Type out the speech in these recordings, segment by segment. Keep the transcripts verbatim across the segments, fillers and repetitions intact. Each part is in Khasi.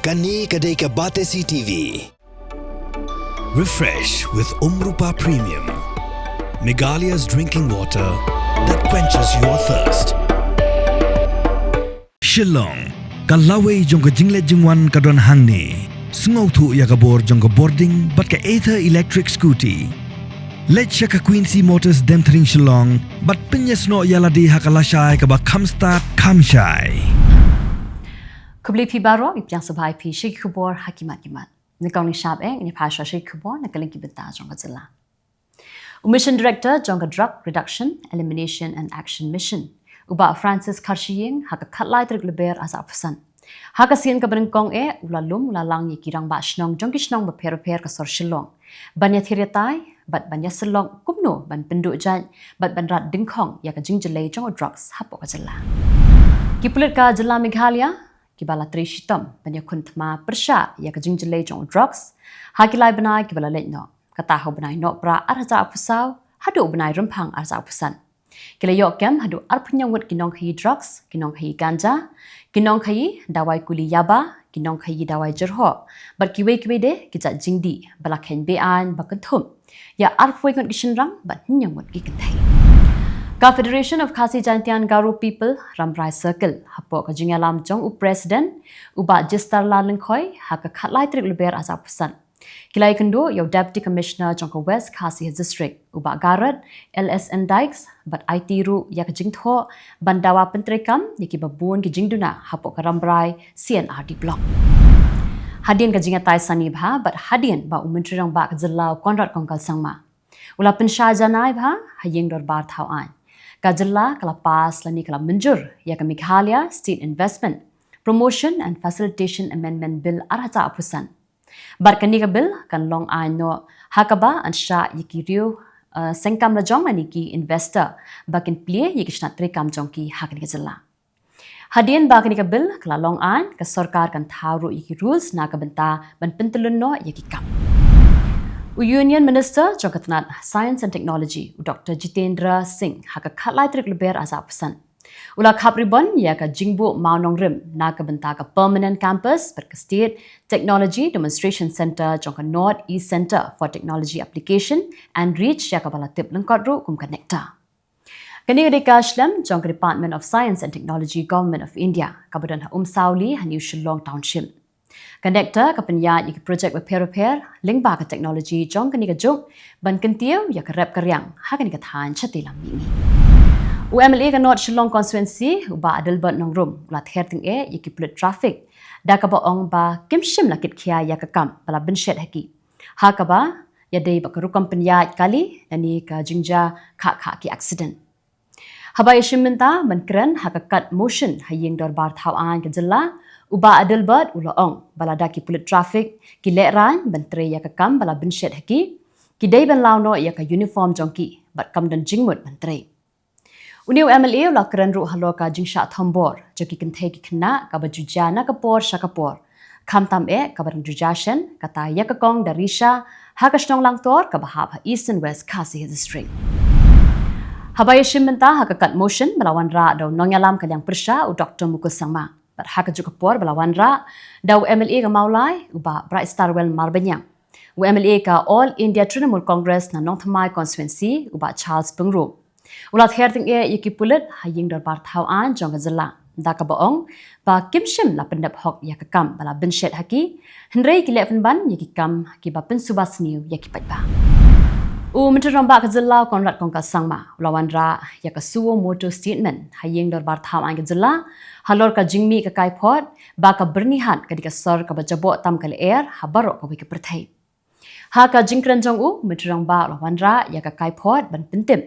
Kane ka dei ka Batesi T V. Refresh with Umrupa Premium, Meghalaya's drinking water that quenches your thirst. Shillong, ka lawei jong ka jingleit jingwan ka don hangne. Sngewthuh ïa ka bor jong ka bording bad ka Ather electric scooty. Leit sha ka Quincy Motors Demthring Shillong bad pynïasnoh ïa lade ha ka lashai kaba kham stad kham shai. Khublei phi baroh, ngi pdiang sngewbha ïa phi sha ki khubor ha ki mat ki mat. Nyngkong ngi shah eh, ngi phai sha ki khubor na ka liang ki bynta jong ka jylla. U Mission Director jong ka Drug Reduction, Elimination and Action Mission, u Bah Francis Kharshiing, ha ka khatlai tarik Lber arhajar arphew san, ha ka sien kaba nyngkong eh u la lum u la lang ïa ki rangbah shnong jong ki shnong bapher bapher ka sor Shillong ban ïathir ïatai bad ban ïasyllok kumno ban pynduh jait bad ban rat dyngkhong ïa ka jingjyllei jong u drugs hapoh ka jylla. Ki pulit ka jylla Meghalaya kiba la trei shitom ban ïakhun thma pyrshah ïa ka jingjyllei jong u drugs ha ki lai bnai kiba la leit noh, kata ha u bnai Nohprah arhajar arphew saw haduh u bnai Rymphang arhajar arphew san. Ki la ïoh kem haduh arphew hynñiew ngut ki nongkhaïi drugs, ki nongkhaïi ganja, ki nongkhaïi dawai kuli yaba, ki nongkhaïi dawai jyrhoh bad kiwei kiwei de ki jait jingdih ba la kheiñ be-aiñ ba kynthup ïa arphew ngut ki shynrang bad hynñiew ngut ki kynthei. Ka Federation of Khasi Jaintia and Garo People, Rambrai Circle, hapoh ka jingïalam jong u President u Bah Jester Lal Lyngkhoi, ha ka khatlai tarik Lber arhajar arphew san, ki la ïakynduh ïa u Deputy Commissioner jong ka West Khasi Hills District u Bah Garod L S N Dykes bad aiti ruh ïa ka jingthoh ban dawa pyntreikam ïa kiba bun ki jingduna hapoh ka Rambrai C and R D Block. Hadien ka jingïatai sani bha bad hadien ba u Myntri Rangbah ka jylla u Conrad Kongkal Sangma u la pynshai janai bha ha ïing dorbar thaw aiñ, ka jylla ka la pass lane ka la mynjur ïa ka Meghalaya State Investment Promotion and Facilitation Amendment Bill arhajar arphew san. Bad kane ka bill kan long aiñ noh ha kaba yn shah ïa ki riew, eh, sengkam lajong lane ki investor ba kin plie ïa ki shnat treikam jong ki ha kane ka jylla. Hadien ba kane ka bill ka la long aiñ, ka sorkar kan thaw ruh ïa ki rules na ka bynta ban pyntyllun noh ïa ki kam. U Union Minister jong ka tnat Science and Technology u Doctor Jitendra Singh, ha ka khatlai tarik Lber arhajar arphew san, u la khap ribbon ïa ka jingbuh mawnongrim na ka bynta ka permanent campus bad ka State Technology Demonstration Centre jong ka North East Centre for Technology Application and Reach, ïa kaba la tip lyngkot ruh kum ka NECTA. Kane ka dei ka shlem jong ka Department of Science and Technology, Government of India, kaba don ha Umsawli ha New Shillong Township. Ka NECTA ka pynïaid ïa ki projek bapher bapher lyngba ka technology jong kane ka juk ban kyntiew ïa ka rep ka riang ha kane ka thaiñ shatei lam mihngi. U M L A ka North Shillong Constituency u Bah Adelbert Nongrum u la ther tyngeh ïa ki pulit traffic da kaba ong ba kim shym la kitkhia ïa ka kam ba la bynshet ha ki, ha kaba ïadei bad ka rukom pynïaid kali lane ka jingjia khah khah ki accident. Haba ïashim bynta ban kren ha ka kad motion ha ïing dorbar thaw aiñ ka jylla, u Bah Adelbert u la ong ba lada ki pulit traffic ki lehraiñ ban trei ïa ka kam ba la bynshet ha ki, ki dei ban law noh ïa ka uniform jong ki bad kam don jingmut ban trei. Une u M L A u la kren ruh halor ka jingshah thombor jong ki kynthei ki khynnah kaba ju jia na ka por sha ka por, khamtam eh kaba dang ju jia shen, kata ïa ka kong Darisha ha ka shnong Langtor kaba hap ha Eastern West Khasi Hills District. Haba ïashim bynta ha ka kad motion ba la wanrah da u nongïalam ka liang pyrshah u Doctor Mukul Sangma, bad ha kajuh ka por ba la wanrah da u M L A ka Mawlai u Bah Brightstarwell Marbaniang, u M L A ka All India Trinamool Congress na Nongthymmai Constituency u Bah Charles Pyngrope, u la ther tyngeh ïa ki pulit ha ïing dorbar thaw aiñ jong ka jylla da kaba ong ba kim shym la pyndep hok ïa ka kam ba la bynshet ha ki, hynrei ki leh pynban ïa ki kam kiba pynsuba sniew ïa ki paidbah. U Myntri Rangbah ka jylla u Conrad Kongkal Sangma u la wanrah ïa ka suo motu statement ha ïing dorbar thaw aiñ ka jylla halor ka jingmih ka kaiphod ba ka Byrnihat ka dei ka sor kaba jaboh tam ka lyer ha baroh kawei ka pyrthei. Ha ka jingkren jong u, u Myntri Rangbah u la wanrah ïa ka kaiphod ban pyntip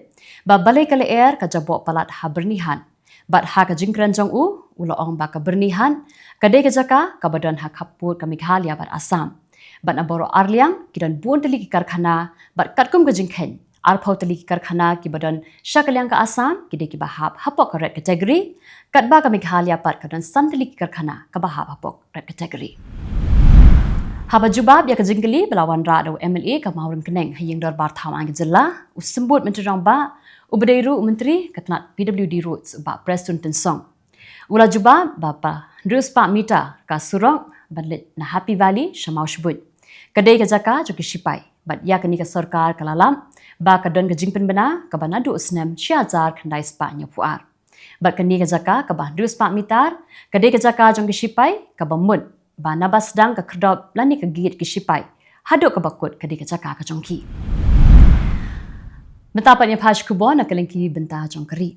ba balei ka lyer ka jaboh palat ha Byrnihat. Bad ha ka jingkren jong u, u la ong ba ka Byrnihat ka dei ka jaka kaba don ha khappud ka Meghalaya bad Assam. Bad na baroh arliang ki don bun tylli ki karkhana, bad katkum ka jingkheiñ, arphew tylli ki karkhana kiba don sha ka liang ka Assam ki dei kiba hap hapoh ka red category, katba ka Meghalaya pat ka don san tylli ki karkhana kaba hap hapoh red category. Haba jubab ïa ka jingkylli ba la wanrah da u M L A ka Mawryngkneng ha ïing dorbar thaw aiñ ka jylla, u Symbud Myntri Rangbah uba dei ruh u Myntri ka tnat P W D Roads u Bah Prestone Tynsong, u la jubab ba hynriew spah meter ka surok ban leit na Happy Valley sha Mawshbuit. Ka dei ka jaka jong ki shipai, bad ïa kane ka sorkar ka la lap ba ka don ka jingpynbna kaba naduh u snem shi hajar khyndai spah hynñiewphew ar. Bad kane ka jaka kaba hynriew spah mitar, ka dei ka jaka jong ki shipai, kaba mut ba naba sdang ka khyrdop lane ka gate ki shipai haduh kaba kut ka dei ka jaka ka jong ki. Mynta pat ngin ïa phai sha khubor na ka lyngkha bynta jong ka ri.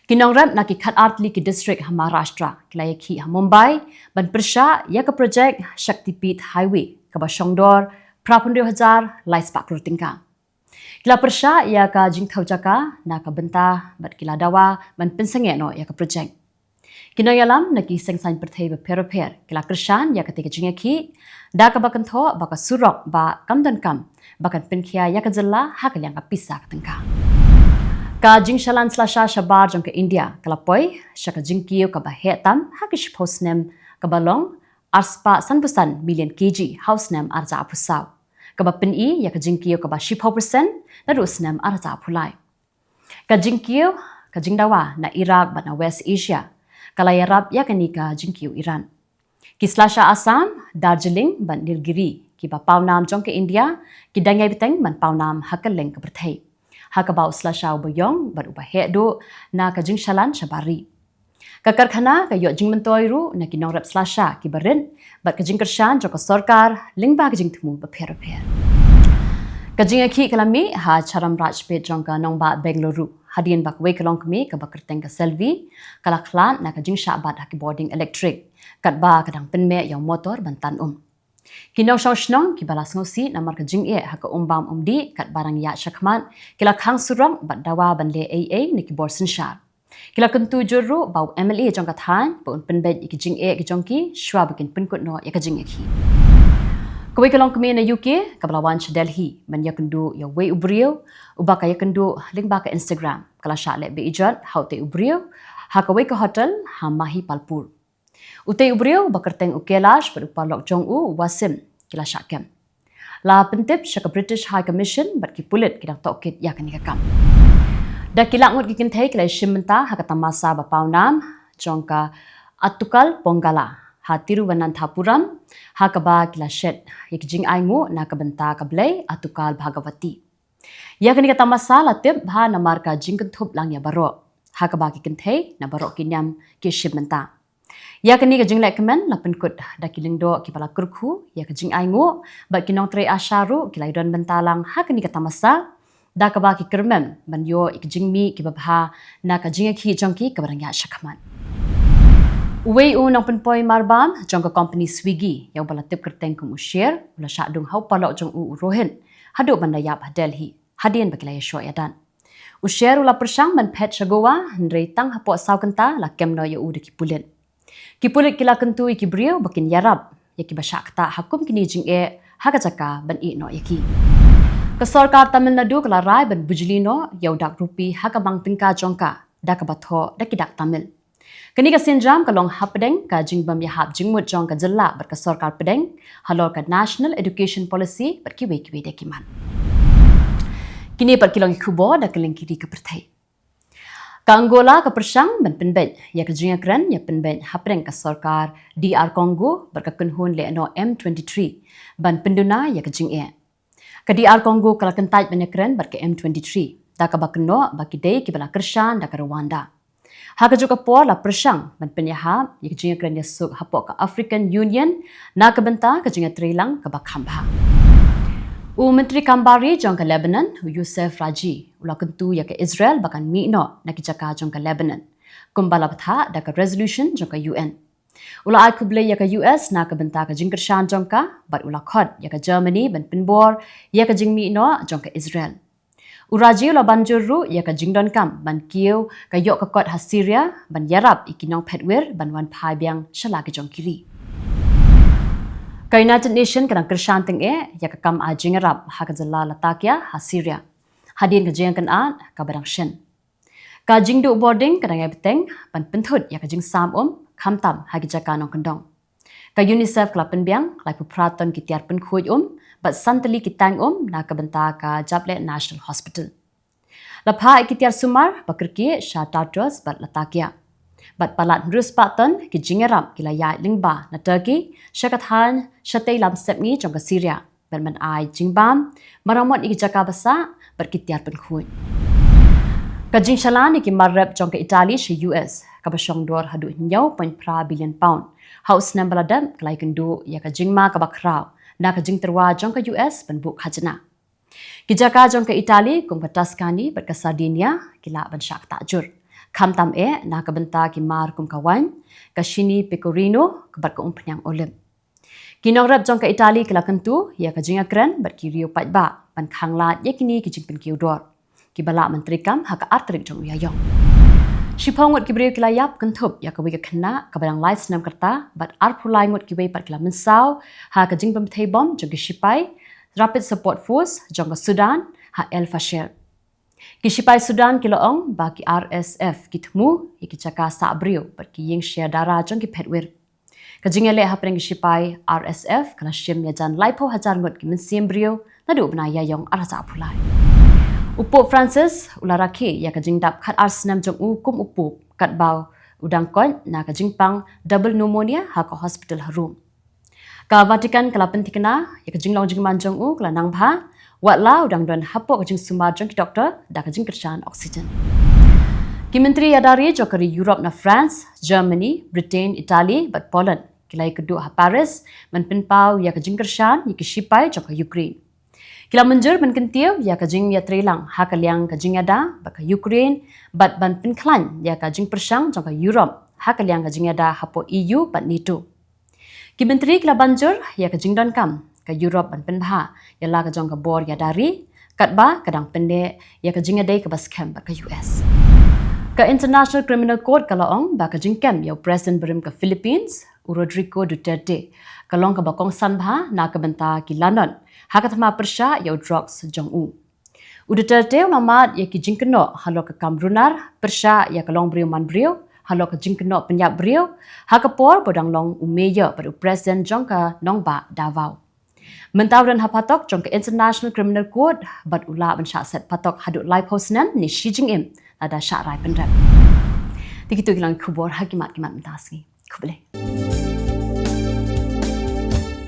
Ki nongrep na ki khatar tylli ki district ha Maharashtra ki la ïakhih ha Mumbai ban pyrshah ïa ka project Shaktipeeth Highway kaba shongdor phra phew hynriew hajar lai spah klur tyngka. Ki la pyrshah ïa ka jingthaw jaka na ka bynta bad ki la dawa ban pynsangeh noh ïa ka project. Ki nongïalam na ki seng saiñ pyrthei bapher bapher ki la kyrshan ïa kata ka jingïakhih da kaba kynthoh ba ka surok ba kam donkam ba kan pynkhia ïa ka jylla ha ka liang ka pisa ka tyngka. Ka jingshalan slasha shabar jong ka India ka la poi sha ka jingkiew kaba heh tam ha ka shiphew snem kaba long arspah sanphew san million kg ha u snem arhajar arphew saw, kaba pyni ïa ka jingkiew kaba shiphew percent naduh u snem arhajar arphew lai. Ka jingkiew, ka jingdawa na Iraq bad na West Asia ka la ïarap ïa kane ka jingkiew Iran. Ki slasha Assam, Darjeeling bad Nilgiri kiba pawnam jong ka India ki dang ïai bteng ban pawnam ha kylleng ka pyrthei, ha kaba u slasha uba ïong bad uba heh duh na ka jingshalan shabar ri. Ka karkhana ka ïoh jingmyntoi ruh na ki nongrep slasha kiba rit bad ka jingkyrshan jong ka sorkar lyngba ka jingthmu bapher bapher. Ka jingïakhih ka la mih ha Charamrajpet jong ka nongbah Bengaluru hadien ba kawei ka longkmie kaba kyrteng ka Selvi ka la khlad na ka jingshah bat ha ki bording elektrik katba ka dang pynmeh ïa u motor ban tan um. Ki nongshong shnong kiba la sngewsih namar ka jingeh ha ka um bam um dih katba dang ïaid shakhmat ki la khang surok bad dawa ban leh ei ei na ki bor synshar. Ki la kyntu jur ruh ba u M L A jong ka thaiñ ba un pynbeit ïa ki jingeh ki jong ki shwa ba kin pynkut noh ïa ka jingïakhih. Kawei ka longkmie na U K kaba la wan sha Delhi ban ïakynduh ïa uwei u briew uba ka ïakynduh lyngba ka Instagram ka la shah leh beijot ha utei u briew ha kawei ka hotel ha Mahipalpur. Utei u briew ba kyrteng u Kailash bad u paralok jong u u Wasim ki la shah kem. La pyntip sha ka British High Commission bad ki pulit ki dang tohkit ïa kane ka kam. Da ki lak ngut ki kynthei ki la ïashim bynta ha ka tamasa ba pawnam jong ka Attukal Pongala ha Thiruvananthapuram, ha kaba ki la shet ïa ki jingainguh na ka bynta ka blei Attukal Bhagavati. Ïa kane ka tamasa la tip bha namar ka jingkynthup lang ïa baroh, ha kaba ki kynthei na baroh ki niam ki shim bynta. Ïa kane ka jinglehkmen la pynkut da ki lyngdoh kiba la kyrkhu ïa ka jingainguh bad ki nongtrei ASHA ruh ki la ïadon bynta lang ha kane ka tamasa da kaba ki kyrmen ban ïoh ïa ki jingmih kiba bha na ka jingïakhih jong ki kaba dang ïaid shakhmat. Uwei u nongpynpoi marbam jong ka kompani Swiggy ïa uba la tip kyrteng kum u Sher u la shah dung ha u paralok jong u u Rohit haduh ban da ïap ha Delhi hadien ba ki la ïashoh ïadat. U Sher u la pyrshang ban phet sha Goa hynrei tang hapoh saw kynta la kem noh ïa u da ki pulit. Ki pulit ki la kyntu ïa ki briew ba kin ïarap ïa kiba shah ktah ha kum kine jingeh ha ka jaka ban ïeh noh ïa ki. Ka sorkar Tamil Nadu ka la rai ban bujli noh ïa u dak rupi ha ka bank tyngka jong ka da kaba thoh da ki dak Tamil. Kane ka sienjam ka long hapdeng ka jingbym ïahap jingmut jong ka jylla bad ka sorkar pdeng halor ka National Education Policy bad kiwei kiwei de ki mat. Kine pat ki long ki khubor da ka lyngkha ri ka pyrthei. Ka Angola ka pyrshang ban pynbeit ïa ka jingïakren ïapynbeit hapdeng ka sorkar D R Congo bad ka kynhun lehnoh M twenty-three ban pynduna ïa ka jingeh. Ka D R Congo ka la kyntait ban ïakren bad ka M twenty-three da kaba kynnoh ba ki dei kiba la kyrshan da ka Rwanda. Ha kajuh ka por la pyrshang ban pynïahap ïa ka jingïakren ïasuk hapoh ka African Union na ka bynta ka jingïatreilang kaba kham bha. U Myntri Kam Bar Ri jong ka Lebanon, u Youssef Raji, u la kyntu ïa ka Israel ba kan mih noh na ki jaka jong ka Lebanon, kumba la bthah da ka resolution jong ka U N. U la ai khublei ïa ka U S na ka bynta ka jingkyrshan jong ka bad u la khot ïa ka Germany ban pynbor ïa ka jingmih noh jong ka Israel. U Raji u la ban jur ruh ïa ka jingdonkam ban kiew ka ïoh ka kot ha Syria ban ïarap ïa ki nongphetwir ban wan phai biang sha la ki jong ki ri. Ka United Nation ka dang kyrshan tyngeh ïa ka kam ai jingïarap ha ka jylla Latakia ha Syria hadien ka jingïakynad kaba dang shen. Ka jingduh bording ka dang ïai bteng ban pynthut ïa ka jingsam um khamtam ha ki jaka nongkyndong. Ka UNICEF ka la pynbiang laiphew phra ton ki tiar pynkhuid um bad san tylli ki tank um na ka bynta ka Jableh National Hospital. La phah ïa ki tiar sumar ba kyrkieh sha Tartus bad Latakia. Bad palat hynriew spah ton ki jingïarap ki la ïaid lyngba na Turkey sha ka thaiñ shatei lam sepngi jong ka Syria ban ban ai jingbam, maramot ïa ki jaka ba sah bad ki tiar pynkhuid. Ka jingshalan ïa ki mar rep jong ka Italy sha U S kaba shong dor haduh hynñiew point phra billion pound ha u snem ba la dep ka la ïakynduh ïa ka jingma kaba khraw na ka jingtyrwa jong ka U S ban buh khajna. Ki jaka jong ka Italy kum ka Tuscany bad ka Sardinia ki lah ban shah ktah jur, khamtam eh na ka bynta ki mar kum ka waiñ, ka shini pecorino bad ka umphniang olive. Ki nongrep jong ka Italy ki la kyntu ïa ka jingïakren bad ki riew paidbah ban khang lad ïa kine ki jingpynkiew dor, kiba lah ban treikam ha ka ar tarik jong u Ïaïong. Shiphew ngut ki briew ki la ïap kynthup ïa kawei ka khynnah kaba dang lai snem ka rta bad arphew lai ngut kiwei pat ki la mynsaw ha ka jingbymthei bom jong ki shipai Rapid Support Force jong ka Sudan ha El Fasher. Ki shipai Sudan ki la ong ba ki R S F ki thmu ïa ki jaka sah briew bad ki ïing sher dara jong ki phetwir. Ka jingïaleh hapdeng ki shipai R S F ka la shim ïajan laiphew hajar ngut ki mynsiem briew naduh u bnai Ïaïong ar hajar arphew lai. U Pope Francis u la rakhe ïa ka jingdap khatar snem jong u kum u Pope katba u dang koit na ka jingpang double pneumonia ha ka hospital ha Rome. Ka Vatican ka la pynthikna ïa ka jinglong jingman jong u ka la nang bha, watla u dang don hapoh ka jingsumar jong ki doktor da ka jingkyrshan oxygen. Ki myntri ïada ri jong ka ri Europe na France, Germany, Britain, Italy bad Poland ki la ïakynduh ha Paris ban pynpaw ïa ka jingkyrshan ïa ki shipai jong ka Ukraine. Ki la mynjur ban kyntiew ïa ka jingïatreilang ha ka liang ka jingïada bad ka Ukraine bad ban pynkhlaiñ ïa ka jingpyrshang jong ka Europe ha ka liang ka jingïada hapoh E U bad NATO. Ki myntri ki la ban jur ïa ka jingdonkam ka Europe ban pynbha ïa la ka jong ka bor ïada ri katba ka dang pynneh ïa ka jingïadei kaba skhem bad ka U S. Ka International Criminal Court ka la ong ba ka jingkem ïa u President barim ka Philippines u Rodrigo Duterte ka long kaba kongsan bha na ka bynta ki lanot ha ka thma pyrshah ïa u drugs jong u. U Duterte u la mad ïa ki jingkynnoh halor ka kam runar pyrshah ïa ka longbriew manbriew halor ka jingkynnoh pynïap briew ha ka por ba u dang long u mayor bad u president jong ka nongbah Davao. Mynta u don ha phatok jong ka International Criminal Court bad u lah ban shah set phatok haduh laiphew snem ne shi jingim lada shah rai pynrep. Te kito ki long ki khubor ha ki mat ki mat mynta ka sngi. Khublei.